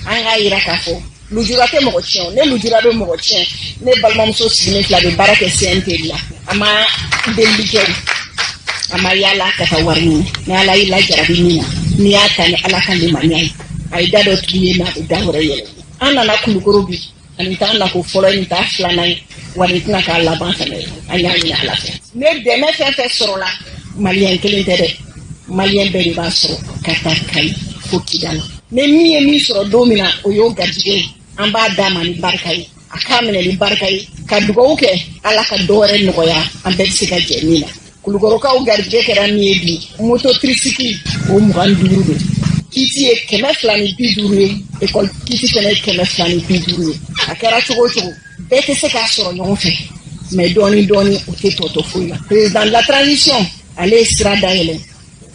an k'a yira k'a fɔ lujura tɛ mɔgɔ tiɲɛ. Ne lujura bɛ mɔgɔ tiɲɛ. Ne balimamuso sigilen fila bɛ baara kɛ CNT de la. A ma delili kɛ, a ma yaala ka taa wari ɲini. Ni Ala y'i lajarabi min na, n'i y'a ta ni Ala ka limaniya ye, a ye da dɔ tugu ye, mais a bɛ da wɛrɛ yɛlɛ. An nana Kulukoro bi, ani t'an nako fɔlɔ ye, nin t'a filanan ye, wa nin tɛna k'a laban fɛnɛ ye. An y'a ɲini Ala fɛ, ne dɛmɛ fɛn fɛn sɔrɔla, maliyɛn kelen tɛ dɛ, maliyɛn bɛɛ de b'a sɔrɔ ka taa Kayi fo Kidali. Ni min ye min sɔrɔ don min na, o y'o garijɛgɛ ye. An b'a d'a ma ni barika ye, a k'a minɛ ni barika ye, ka dugawu kɛ Ala ka dɔ wɛrɛ nɔgɔya, an bɛɛ bɛ se ka jɛ min na. Kulukɔrɔkaw garijɛgɛ kɛra min ye bi, moto tricycle o 25 don, kiti ye 250 ye, ekɔli kiti fɛnɛ ye 250 ye. A kɛra cogo o cogo, bɛɛ tɛ se k'a sɔrɔ ɲɔgɔn fɛ, mais dɔɔni dɔɔni, o tɛ tɔ to foyi la. Président de la transition, ale ye sira dayɛlɛ,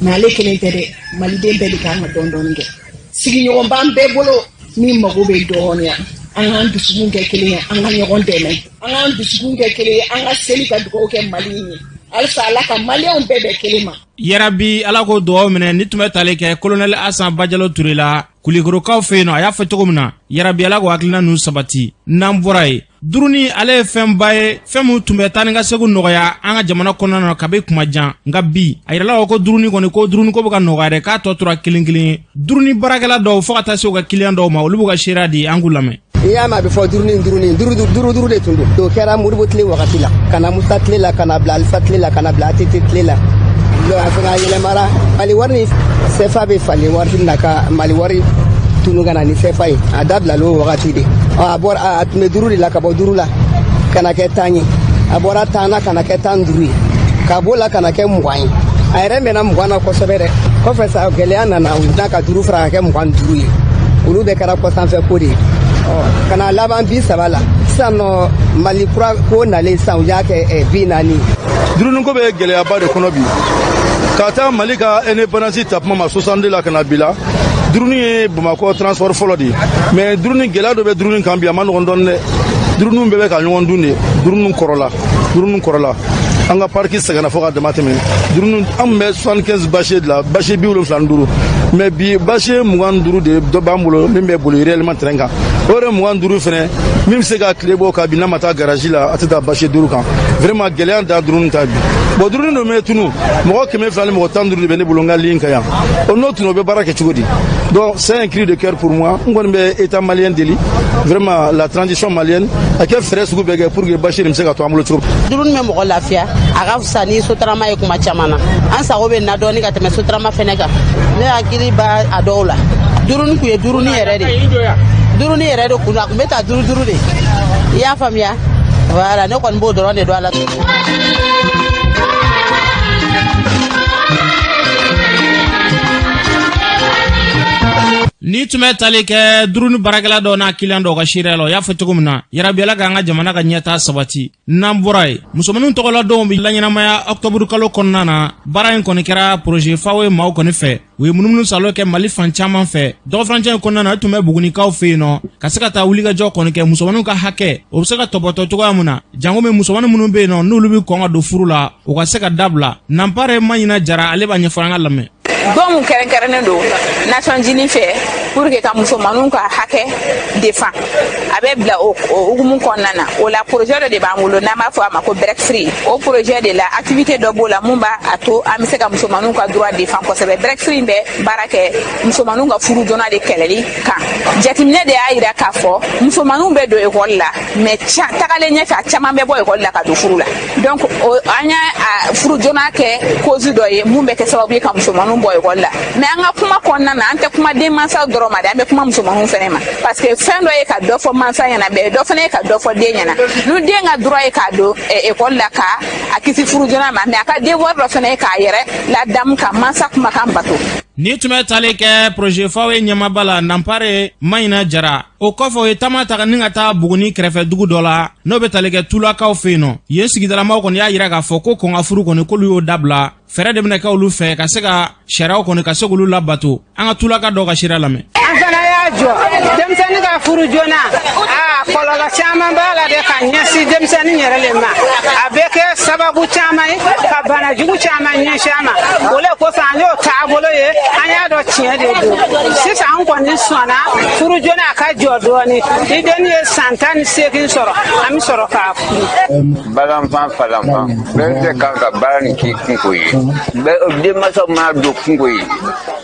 mais ale kelen tɛ dɛ, maliden bɛɛ de kan ka dɔɔni dɔɔni kɛ. Sigiɲɔgɔn b'an bɛɛ bolo min mago bɛ dɔɔnin yan. An k'an dusukun kɛ kelen ye, an ka ɲɔgɔn dɛmɛ, an k'an dusukun kɛ kelen ye, an ka seli ka dugawu kɛ Mali in ye halisa. Ala ka maliyɛnw bɛɛ bɛn kelen ma. Yarabi Ala ko dugawu minɛ. Ni tun bɛ tali kɛ colonel Asan Bajalo Ture la Kulikorokaw fɛ yen nɔ, a y'a fɔ cogo min na, yarabi Ala ko hakilina ninnu sabati. N'an bɔra yen, duruni ale ye fɛnba ye, fɛn min tun bɛ taa ni ka segu nɔgɔya an ka jamana kɔnɔna na kabi kuma jan. Nka bi, a yirala ko duruni kɔni, ko duruni ko bɛ ka nɔgɔya dɛ, k'a tɔ tora kelen kelen ye. Duruni baarakɛla dɔw, fo ka taa se u ka kiliyan dɔw ma, olu b'u ka seereya di, an k'u lamɛn. N'i y'a mɛn a bɛ fɔ duruni, duruni duuru duuru duuru de tun don. O kɛra Modibo tile wagati la, ka na Musa tile la, ka na bila Alifa tile la, ka na bila ATT tile la. A fɛngɛ a yɛlɛmara. Mali wari ni CFA bɛ falen waati min na, ka Mali wari tunu ka na ni CFA ye, a dabilala o wagati de. A bɔra, a tun bɛ duuru de la, ka bɔ duuru la ka na kɛ 10 ye. A bɔra 10 na ka na kɛ 15 ye, ka b'o la ka na kɛ 20 ye. A yɛrɛ mɛnna 20 na kosɛbɛ dɛ. Kɔfɛ sa, gɛlɛya nana, u n'a ka duuru fara ka kɛ 25 ye. Olu bɛɛ kɛra kɔsanfɛ ko de ye. Ɔ ka na laban 30 la sisan nɔ. Mali kura ko nalen sisan, u y'a kɛ 40. Duruniko bɛ gɛlɛyaba de kɔnɔ bi. Ka taa Mali ka indépendance ta kuma ma 62 la ka na bi la, duruni ye Bamakɔ transport fɔlɔ de ye. Mais duruni, gɛlɛya dɔ bɛ duruni kan bi, a ma nɔgɔn dɔɔni dɛ. Duruniw bɛɛ bɛ ka ɲɔgɔn dun de. Duruni kɔrɔla, duruni kɔrɔla. An ka parc sɛgɛnna fo ka dama tɛmɛ. Duruni an tun bɛ 75 bâché de la, bâché 75, mais bi bâché 25 de dɔ b'an bolo min bɛ boli réellement terrain kan. O yɛrɛ 25 fɛnɛ, min bɛ se ka tile bɔ ka bin n'a ma taa garage la, a tɛ taa bâché 5 kan. Vraiment gɛlɛya da duruni ta bi. Bon, duruni dɔ bɛ tunu, mɔgɔ 215 de bɛ ne bolo n ka ligne kan yan. O n'o tunu, o bɛ baara kɛ cogo di? Donc c'est un cri de cœur pour moi. N kɔni bɛ état malien deli, vraiment la transition malienne a kɛ fɛɛrɛ sugu bɛɛ kɛ pour que bâché nin bɛ se ka to an bolo cogo. Duruni bɛ mɔgɔ lafiya, a ka fisa ni sotarama ye. Kuma caman na, an sago bɛ na dɔɔni ka tɛmɛ sotarama fɛnɛ kan. Ne hakili b'a a dɔw la, duruni kun ye duruni yɛrɛ de, duruni yɛrɛ de kun, a kun bɛ ta duuru duuru de, i y'a faamuya? Voilà, ne kɔni b'o dɔrɔn de dɔn a la. Ni tun bɛ tali kɛ duruni baarakɛla dɔw n'a kiliyan dɔw ka seereya la, o y'a fɔ cogo min na, yarabi Ala k'an ka jamana ka ɲɛtaa sabati. N'an bɔra yen, musomaninw tɔgɔladonw bɛ laɲɛnamaya ɔkutɔburu kalo kɔnɔna na. Baara in kɔni kɛra projet FAO ye maaw kɔni fɛ. U ye munumunu salo kɛ Mali fan caman fɛ. Dɔgɔfurancɛ in kɔnɔna na, u tun bɛ Bugunikaw fɛ yen nɔ ka se ka taa wulikajɔ kɔni kɛ, musomaninw ka hakɛ o bɛ se ka tɔbɔtɔ cogoya min na, janko min musomanin minnu bɛ yen nɔ n'olu bɛ kɔn ka don furu la, u ka se ka dabila. Nanpare Maɲina Jara, ale b'a ɲɛfɔ, an ka lamɛn. Don mun kɛrɛnkɛrɛnnen don Nations Unies fɛ pour que ka musomaninw ka hakɛ défend, a bɛ bila o hukumu kɔnɔna na. O la, projet dɔ de b'an bolo n'an b'a fɔ a ma ko Break Free. O projet de la, activité dɔ b'o la mun b'a a to an bɛ se ka musomaninw ka droit défend kosɛbɛ. Break Free bɛ baara kɛ musomaninw ka furu joona de kɛlɛli kan. Jateminɛ de y'a yira k'a fɔ musomaninw bɛ don ekɔli la, mais tagalen ɲɛfɛ, a caman bɛ bɔ ekɔli la ka don furu la. Donc an y'a furu joona kɛ cause dɔ ye mun bɛ kɛ sababu ye ka musomaninw bɔ ekɔli la. Mais an ka kuma kɔnɔna na, an tɛ kuma denmansaw dɔrɔn ma dɛ, an bɛ kuma musomaninw fɛnɛ ma, parce que fɛn dɔ ye ka dɔ fɔ mansa ɲɛna, mais dɔ fɛnɛ ye ka dɔ fɔ den ɲɛna. Ni den ka droit ye k'a don ekɔli la ka a kisi furu joona ma, mais a ka devoir dɔ fɛnɛ ye k'a yɛrɛ ladamu ka mansa kumakan bato. Ni tun bɛ tali kɛ projet FAO ye ɲɛmaba la, Nanpare Maɲina Jara. O kɔfɛ, o ye taama ta ni ka taa Buguni kɛrɛfɛ dugu dɔ la n'o bɛ tali kɛ Tulakaw fɛ yen nɔ. Yen sigidalamaw kɔni y'a yira k'a fɔ ko kɔn ka furu kɔni, k'olu y'o dabila. Fɛɛrɛ de bɛna kɛ olu fɛ ka se ka sariyaw kɔni ka se k'olu labato. An ka Tulaka dɔw ka seereya lamɛn. An fana y'a jɔ denmisɛnnin ka furu joona, aa, kɔlɔlɔ caman b'a la dɛ ka ɲɛsin denmisɛnnin yɛrɛ le ma. A bɛ kɛ sababu caman ye ka bana jugu caman ɲɛsin a ma. O le kosɔn an y'o taabolo ye, an y'a dɔn tiɲɛ de don. Sisan an kɔni sɔnna furu joona a ka jɔ dɔɔni. Ni denni ye san 18 sɔrɔ, an bɛ sɔrɔ k'a furu. Balanfan falanfan bɛɛ tɛ kan ka baara nin k'i kunko ye. Denmansaw mana don kunko ye,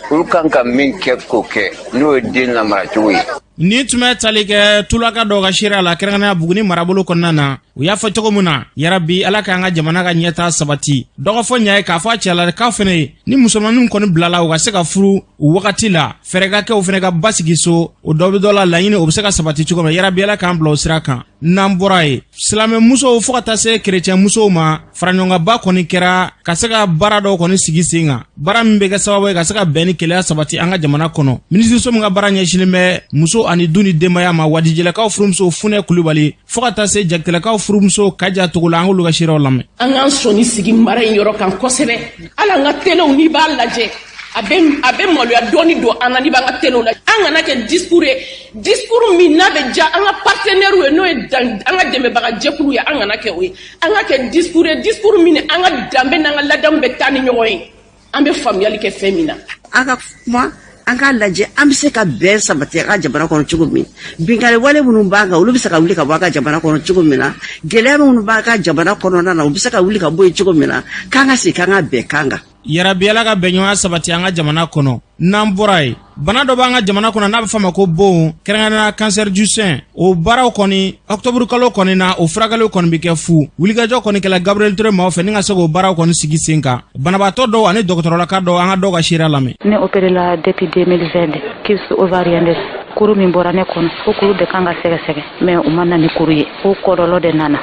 olu kan ka min kɛ k'o kɛ, n'o ye den lamara cogo ye. Ni tun bɛ tali kɛ Tulaka dɔw ka seereya la, kɛrɛnkɛrɛnnenya Buguni marabolo kɔnɔna na, u y'a fɔ cogo min na, yarabi Ala k'an ka jamana ka ɲɛta sabati. Dɔgɔfɔ ɲa ye k'a fɔ a cɛlakaw fɛnɛ ye, ni musomaninw kɔni bilala u ka se ka furu u wagati la, fɛɛrɛ ka kɛ u fɛnɛ ka basigi so. O dɔ bɛ dɔ la, laɲini o bɛ se ka sabati cogo min, yarabi Ala k'an bila o sira kan. N'an bɔra yen, silamɛmusow fo ka taa se kerecɛnmusow ma, faraɲɔgɔnkanba kɔni kɛra ka se ka baara dɔw kɔni sigi sen kan, baara min bɛ kɛ sababu ye ka se ka bɛn ni kelenya sabati an ka jamana kɔnɔ. Minisiriso min ka baara ɲɛsinnen bɛ muso ani du ni denbaya ma, Wadijɛlɛkaw furumuso Funɛ Kulubali fo ka taa se Jakitelakaw furumuso Kaja Togola, an k'olu ka seerew lamɛn. An k'an sɔnni sigi mara in yɔrɔ kan kosɛbɛ. Hali an ka telew, n'i b'a lajɛ, a bɛ maloya dɔɔni don an na n'i b'an ka telew la. An kana kɛ discours ye, discours min n'a bɛ diya an ka partenaires ye, n'o ye an ka dɛmɛbaga jɛkulu ye. An kana kɛ o ye, an ka kɛ discours ye, discours min an ka danbe n'an ka ladamu bɛ taa ni ɲɔgɔn ye, an bɛ faamuyali kɛ fɛn min na. An ka kuma, an k'a lajɛ an bɛ se ka bɛn sabati an ka jamana kɔnɔ cogo min, binkanni wale minnu b'an kan, olu bɛ se ka wuli ka bɔ an ka jamana kɔnɔ cogo min na, gɛlɛya minnu b'an ka jamana kɔnɔna na, u bɛ se ka wuli ka bɔ yen cogo min na, k'an ka segin k'an ka bɛn kan kan. Yarabi Ala ka bɛnɲɔgɔnya sabati an ka jamana kɔnɔ. N'an bɔra yen, bana dɔ b'an ka jamana kɔnɔ n'a bɛ f'a ma ko bon, kɛrɛnkɛrɛnnenya cancer du sein. O baaraw kɔni, ɔkutɔburu kalo kɔni na, o furakɛliw kɔni bɛ kɛ fu. Wulikajɔ kɔni kɛla Gabriel Touré maaw fɛ ni ka se k'o baaraw kɔni sigi sen kan. Banabaatɔ dɔw ani dɔgɔtɔrɔlaka dɔw, an ka dɔw ka seereya lamɛn. Ne opéré la depuis 2020 de kyste ovarien de. Kuru min bɔra ne kɔnɔ, o kuru de kan ka sɛgɛsɛgɛ, mais u ma na ni kuru ye, o kɔlɔlɔ de nana.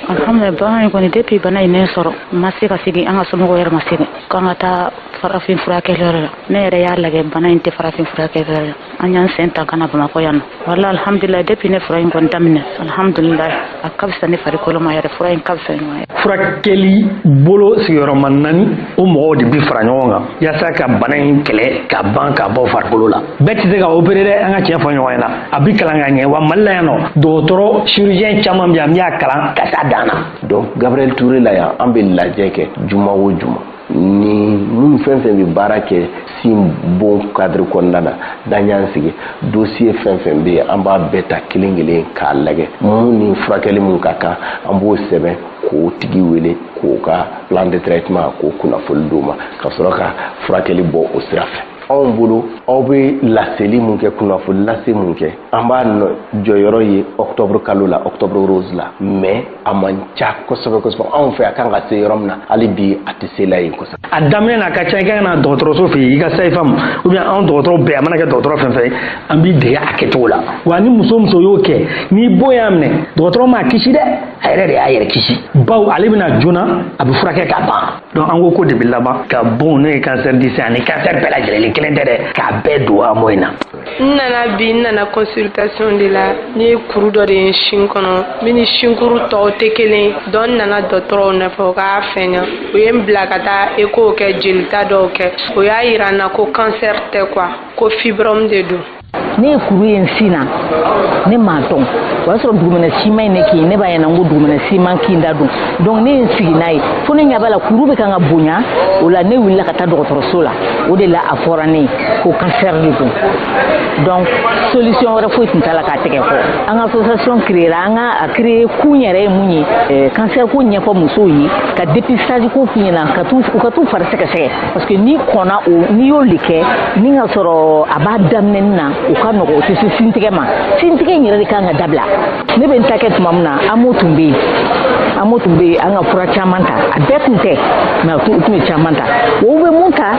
Alhamdulillah, bana in kɔni, depuis bana in ne sɔrɔ, n ma se ka segin, an ka somɔgɔw yɛrɛ ma segin k'an ka taa farafin furakɛliyɔrɔ la. Ne yɛrɛ y'a lajɛ, bana in tɛ farafin furakɛliyɔrɔ la. An y'an sen ta ka na Bamakɔ yan nɔ. Wala alhamdulilayi, depuis ne fura in kɔni daminɛ, alhamdulilayi, a ka fisa ne farikolo ma yɛrɛ, fura in ka fisa ɲɔgɔn ye. Furakɛli bolo sigiyɔrɔma naani, o mɔgɔw de bi fara ɲɔgɔn kan yaasa ka bana in kɛlɛ ka ban ka bɔ farikolo la. Bɛɛ tɛ se ka opérer dɛ, an ka tiɲɛ fɔ ɲɔgɔn ɲɛna. A bi kalan ka ɲɛ wa. Mali la yan nɔ, dɔgɔtɔrɔ chirurgien caman bɛ yan min y'a kalan ka s'a dan na. Donc Gabriel Touré la yan, an bɛ lajɛ kɛ juma o juma ni minnu fɛn fɛn bɛ baara kɛ sin bon cadre kɔnɔna na. N'an y'an sigi, dossier fɛn fɛn bɛ yen, an b'a bɛɛ ta kelen kelen k'a lajɛ, mun ni furakɛli mun ka kan, an b'o sɛbɛn k'o tigi wele k'o ka plan de traitement k'o kunnafoni d'o ma, ka sɔrɔ ka furakɛli bɔ o sira fɛ. Anw bolo, aw bɛ laseli mun kɛ, kunnafoni lase mun kɛ, an b'a jɔyɔrɔ ye octobre kalo la, octobre rose la, mais a man ca kosɛbɛ kosɛbɛ anw fɛ. A kan ka se yɔrɔ min na, hali bi a tɛ se la yen kosɛbɛ. A daminɛ na, a ka ca i ka na dɔgɔtɔrɔso fɛ yen, i ka sage-femme ou bien anw dɔgɔtɔrɔ bɛɛ, a mana kɛ dɔgɔtɔrɔ fɛn fɛn ye, an b'i dege a kɛcogo la. Wa ni muso muso y'o kɛ, ni bon y'a minɛ, dɔgɔtɔrɔ m'a kisi dɛ, a yɛrɛ de y'a yɛrɛ kisi, bawo ale bɛna joona, a bɛ furakɛ ka ban. Donc an ko ko de bɛ laban ka bon, n'o ye cancer du sein ani cancer bɛɛ lajɛlen, kelen tɛ dɛ, k'a bɛɛ don AMO in na. N nana bi, n nana consultation de la. Ne ye kuru dɔ de ye n sin kɔnɔ min ni sinkuru tɔw tɛ kelen. Donc n nana dɔgɔtɔrɔw nɔfɛ, u k'a fɛn u ye n bila ka taa écho kɛ, jelita dɔw kɛ. O y'a yira n na ko cancer tɛ quoi, ko fibrome de don. Ne ye kuru ye n sin na, ne m'a dɔn. O y'a sɔrɔ dugumɛnɛ siman ye ne kin. Ne b'a ɲɛna ko dugumɛnɛ siman kin da don. Donc ne ye n sigi n'a ye fo ne ɲɛ b'a la kuru bɛ kan ka bonya. O la ne wulila ka taa dɔgɔtɔrɔso la. O de la a fɔra ne ye ko cancer de don. Donc solution wɛrɛ foyi tun t'a la k'a tigɛ kɔ. An ka association créera, an ka a créer kun yɛrɛ ye mun ye? Cancer ko ɲɛfɔ musow ye, ka dépistage ko f'u ɲɛna, ka t'u u ka t'u fari sɛgɛsɛgɛ, parce que n'i kɔnna o, n'i y'o de kɛ ni ka sɔrɔ a b'a daminɛni na, o ka nɔgɔ, o tɛ se sintigɛ ma. Sintigɛ in yɛrɛ de kan ka dabila. Ne bɛ n ta kɛ tuma min na, AMO tun bɛ yen, AMO tun bɛ yen. An ka fura caman ta, a bɛɛ tun tɛ, mais u tun bɛ caman ta. O bɛ mun ta,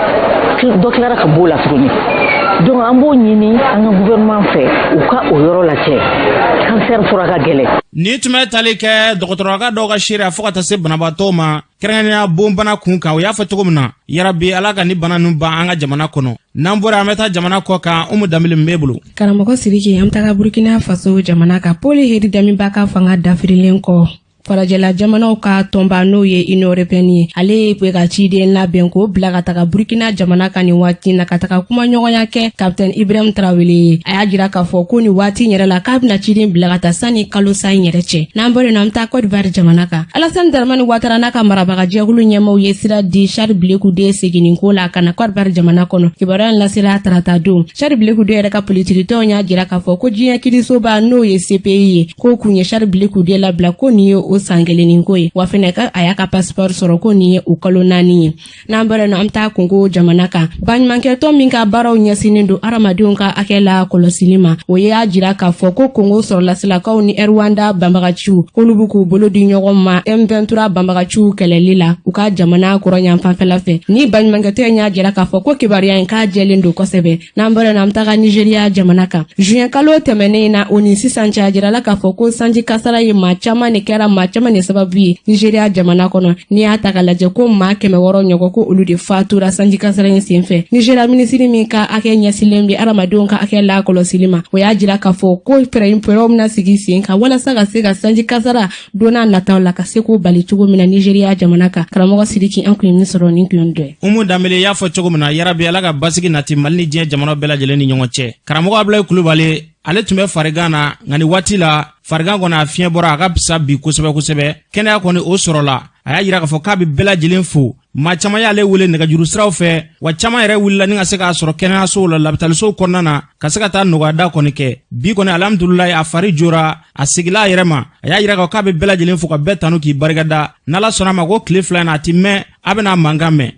dɔ tilara ka b'o la tuguni. Donc an b'o ɲini an ka gouvernement fɛ, u ka o yɔrɔ lajɛ, cancer fura ka gɛlɛn. Ni tun bɛ tali kɛ dɔgɔtɔrɔka dɔw ka seereya fɔɔ ka taa se banabaatɔw ma, kɛrɛnkɛrɛnnenya bonbana kun kan, o y'a fɔ cogo min na, yarabi Ala ka ni bana ninnu ban an ka jamana kɔnɔ. N'an bɔra, an bɛ taa jamana kɔ kan. Umu Danbele min b'e bolo. Karamɔgɔ Siriki, an bɛ taga Burkina Faso jamana kan. Paul Henri Damiba ka fanga dafirilen kɔ, farajɛla jamanaw ka tɔnba, n'o ye Union européenne ye, ale bɛ ka ciden labɛn k'o bila ka taga Burkina jamana kan nin waati na, ka taga kumaɲɔgɔnya kɛ Capitaine Ibrahim Traoré ye. A y'a jira k'a fɔ ko nin waati yɛrɛ la, k'a bɛna ciden bila ka taa sanni kalo sa in yɛrɛ cɛ. N'an bɔra yen nɔ, an bɛ taa Côte d'Ivoire jamana kan. Alassane Dramane Ouattara n'a ka marabagajɛkulu ɲɛmaw ye sira di Charles Blé Goudé seginninko la ka na Côte d'Ivoire jamana kɔnɔ. Kibaruya in lasera tarata don. Charles Blé Goudé yɛrɛ ka politikitɔnw y'a jira k'a fɔ ko diɲɛ kirisoba, n'o ye CPI ye, k'o kun ye Charles Blé Goudé labila, ko nin ye o san kelennin ko ye, wa fɛnɛ ka a y'a ka passeport sɔrɔ, ko nin ye o kalo 4 ye. N'an bɔra yen nɔ, an bɛ taa Kongo jamana kan. Baɲumankɛtɔn min ka baaraw ɲɛsinnen don hadamadenw ka hakɛ la kɔlɔsili ma, o y'a jira k'a fɔ ko Kongo sɔrɔlasilakaw ni Rwanda banbagaciw, k'olu b'u k'u bolo di ɲɔgɔn ma M23 banbagaciw kɛlɛli la u ka jamana kɔrɔyan fanfɛla fɛ. Ni baɲumankɛtɔn y'a jira k'a fɔ ko kibaruya in k'a jɛlen don kosɛbɛ. N'an bɔra yen nɔ, an bɛ taga Nigeriya jamana kan. Juin kalo tɛmɛnen na, o ni sisan cɛ, a jirala k'a fɔ ko sanji kasara ye maa caman de kɛra maa caman de sababu ye Nigeriya jamana kɔnɔ. N'i y'a ta k'a lajɛ, ko maa 600 ɲɔgɔn, ko olu de fatura sanji kasara in senfɛ. Nigeriya minisiri min ka hakɛ ɲɛsilen bɛ hadamadenw ka hakɛ la kɔlɔsili ma, o y'a jira k'a fɔ ko fɛɛrɛw bɛna sigi sen kan walasa ka se ka sanji kasara don n'a nataw la, ka se k'o bali cogo min na Nigeriya jamana kan. Karamɔgɔ Sidiki, an kun ye min sɔrɔ, nin kun ye dɔ ye. Umu Danbele y'a fɔ cogo min na, yarabi Ala ka basigi nati Mali ni diɲɛ jamana bɛɛ lajɛlen ni ɲɔgɔn cɛ. Karamɔgɔ Abulayi Kulubali, ale tun bɛ farigan na, nka nin waati la farigan kɔni a fiɲɛ bɔra, a ka fisa bi kosɛbɛ kosɛbɛ. Kɛnɛya kɔni o sɔrɔla. A y'a yira k'a fɔ k'a bɛ bɛɛ lajɛlen fo. Maa caman y'ale wele nɛgɛjuru siraw fɛ, wa caman yɛrɛ wulila ni ka se k'a sɔrɔ kɛnɛyasow la, labitalisow kɔnɔna na, ka se ka taa nɔgɔyada kɔni kɛ. Bi kɔni, alhamdulilayi, a fari jora, a segila a yɛrɛ ma. A y'a yira k'a bɛ bɛɛ lajɛlen fo, ka bɛɛ tanu, k'i barikada. N'Ala sɔnna a ma, ko tile 2 in na, a ti mɛn, a bɛna mankan mɛn.